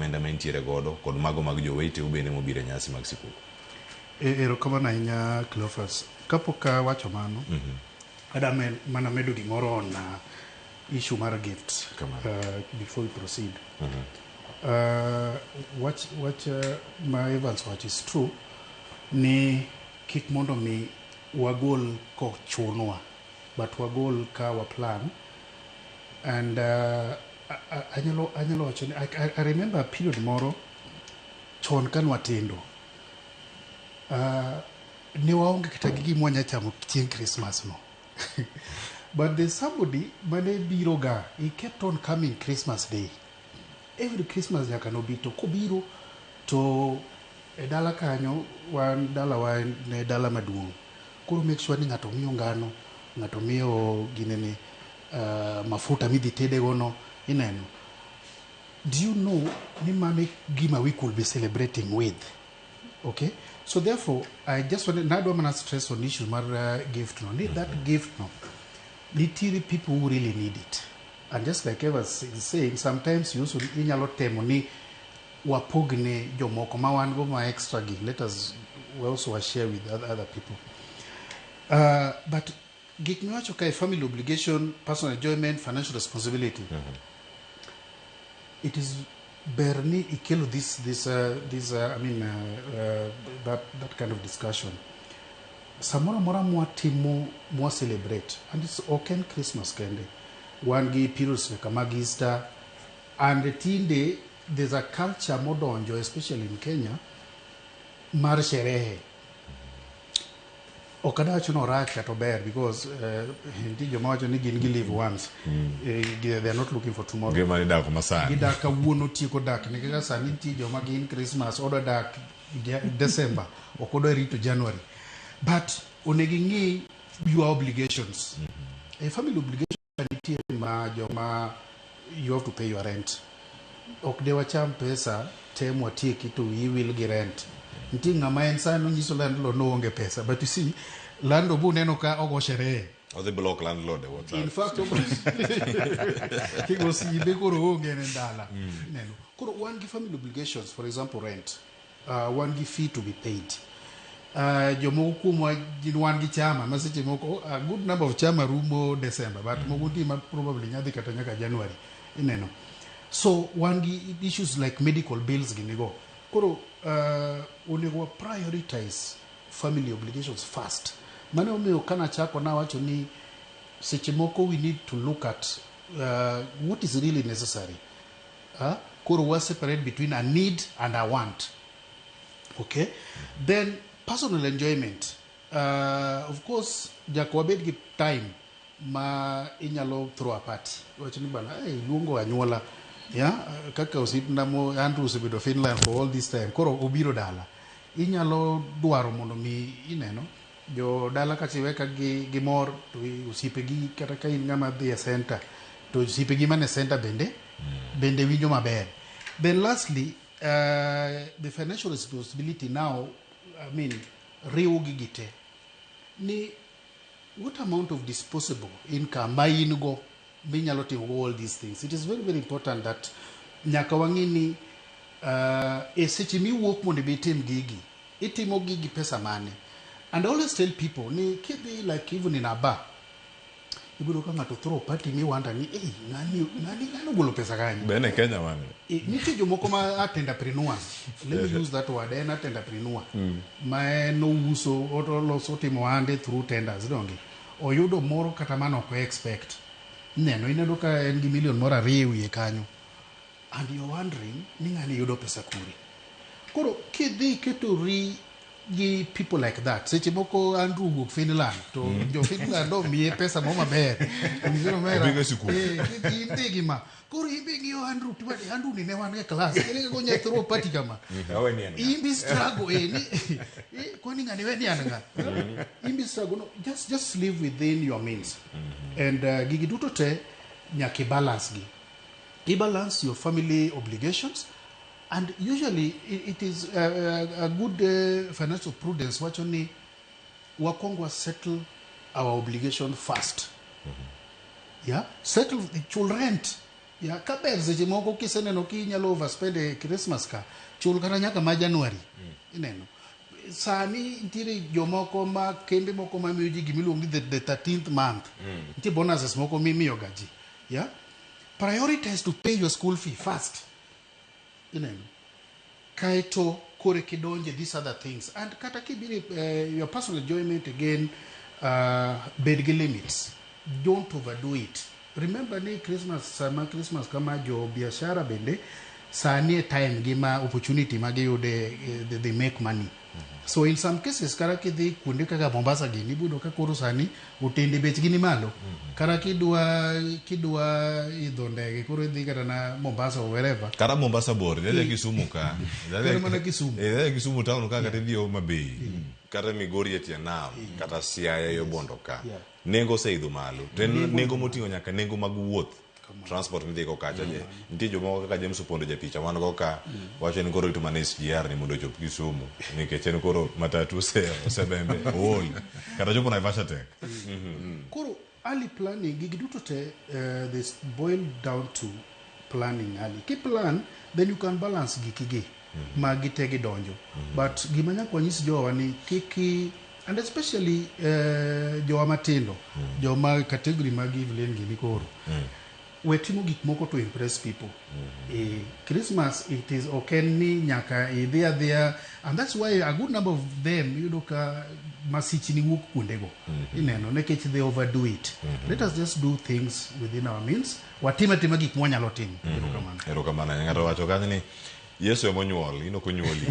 Omenda ma intiere godo kod mago mag joweteu bende mobiro e nyasi mag sikuku. Erokamano ahinya, Cleophas. Kapok awacho mano, ada mana medo gimoro on issue mar gifts Kamano. Before we proceed. Wach ma Evans wacho is true ni kik mondo mi wagol kochunwa, but wagol ka wa plan and anyalo wacho ni I remember a period moro chon ka nwatindo, ne waonge kata gi gima wanya chamo chieng' Christmas no, but there's somebody mane biro ga. He kept on coming Christmas Day, every Christmas nyaka nobi. To kobiro to e dala kanyo, wan dalawa ne dala maduong', koro make sure ni ng'ato miyo ngano, ng'ato miyo ginene, mafuta midhi tedego no. Ineno, do you know ni mano e gima we could be celebrating with? Okay, so therefore I just wanted, nadwa mana stress on issue mar gift no, ni that gift no, nitiere people who really need it. And just like Evans is saying, sometimes you also inyalo temo ni wapogne jomoko ma wan go ma extra gi. Let us, we also share with other people. But gik miwacho kae, family obligation, personal enjoyment, financial responsibility, it is ber ni ikelo this, I mean, that kind of discussion. Samoro amora mwatimo, mwa celebrate, and it's ok en Christmas kende, wan gi periods nyaka mag Easter, and tinde there's a culture modonjo, especially in Kenya, mar sherehe. Ok adwa wacho ni orach kata ober, because nitie joma wacho ni gin gi live once. They are not looking for tomorrow. Ngima ni dak masani. Gidak kawuono, tieko dak ni kaka sani. Nitie joma gin Christmas odwa dak December, ok odwa rito January. But onego ing'i your obligations. A family obligation nitie ma joma you have to pay your rent. Ok de wacham pesa te mwatieki to wiyi wil gi rent. Nitie ng'ama en sani onyiso landlord noonge pesa, but you see, landlord buneno ka ogo sherehe. Odhi block landlord e WhatsApp. In fact, kigo simbe koro onge en e dala. Neno koro wan gi family obligations, for example rent, wan gi fee to be paid. Jomoko kuomwa gin wan gi chama ma seche moko a good number of chama rumo December, but moko nitie ma probably nyadhi kata nyaka January. Ineno, so wan gi issues like medical bills ginigo. Koro onego wa prioritize family obligations first. Mano omiyo kanachako nawacho ni seche moko we need to look at what is really necessary. Koro wa separate between a need and a want. Okay, then personal enjoyment, of course nyaka wabed gi time ma inyalo throw a party, wach ni bana, hey, luongo anyuola ya kaka osiepna mo Andrew osebedo Finland for all this time, koro obiro dala, inyalo dwaro mondo mi ineno jo dala kachiwe ka gi mor to osiepegi, kata ka in ng'ama dhi e center to osiepegi mane center bende winjo maber. Then lastly, the financial responsibility now, I mean, riwo gigi te ni what amount of disposable income ma in go minyalo timo go all these things. It is very, very important that nyaka wang'i ni e seche miwuok mondo ibi itim gigi, itimo gigi pesa mane. And I always tell people ni kidhi, like even in a bar, ibiro ka ng'ato throw party mi wonder ni, "Hey, ng'ani ogolo pesa kanye?" Bene Kenya wan. Nitie jomoko ma tenderpreneurs, let me use that word, en a tenderpreneur ma en ouso, oloso, otimo ohande through tenders. Donge oyudo moro kata mano ok expect neno, ineno ka en gi million moro ariyo e wiye kanyo, and you're wondering ni ng'ani yudo pesa kure. Koro kidhi ketori gi people like that, seche moko Andrew wuok Finland to jo Finland omiye pesa mo maber. Onyise ni, "Omera, Obiro e sikul." In dhi gi ma koro imbe ng'iyo Andrew to wadi Andrew ni ne wan e class, ere kaka onya throw party kama? Awe ni en ng'a? Imbi struggle ni kwani ng'ani we ni an ng'a? Imbi struggle no, just live within your means and gigi duto te nyaka i balance gi, i balance your family obligations. And usually it is a good financial prudence wacho ni wakwongo wa settle our obligation first. Yeah, settle, chul rent. Ya kaber seche moko kiseneno kinyalo overspend e Christmas ka, chul kata nyaka ma January. Ineno. Sani nitiere jomoko ma kembe moko mamiyo ji gimiluongo ni the 13th month. Nitie bonuses moko mimiyo ga ji. Yeah? Prioritize to pay your school fee first. Ineno. Kaeto kore kidonje these other things. And kata kibiro your personal enjoyment again, bed gi limits. Don't overdo it. Remember ni Christmas, sama Christmas kama jo biashara bende sani e time gi ma opportunity ma giyude, they make money. So in some cases kata kidhi kuonde kaka Mombasa gini ibiro ka koro sani otende bechgi ni malo. Kata kidwa idho ndege koro idhi kata na Mombasa or wherever. Kata Mombasa bor, idhi Kisumu ka. Kata mana Kisumu. Idhi Kisumu town ka kata idhi Homa Bay. Kata Migori e tie nam, kata Siaya yo Bondo ka. Nengo oseidho malo. To en nengo moting'o nyaka nengo mag wuoth. Transport midhi go kacha. Nitie jomoko kaka James Opondo japicha wan go ka wacho ni koro rito mana SGR ni mondo ochop Kisumu nikech en koro matatu osebembe ool kata chopo Naivasha tek. Koro early planning gigi duto te, this boil down to planning early. Ki plan, then you can balance gikigi ma gite gidonjo. But gima nyaka wanyis jowa ni kiki, and especially jowa matindo, joma category mag Evelyn gini koro, we timo gik moko to impress people. Christmas it is ok en ni nyaka idhi adhiya, and that's why a good number of them yudo ka masichni wuok kuondego. Ineno, nikech they overdo it. Let us just do things within our means. Watim atima gik mwanyalo timo. Erokamano. Erokamano. Ng'ato wacho kanyo ni Yesu ema onyuol, in ok onyuoli.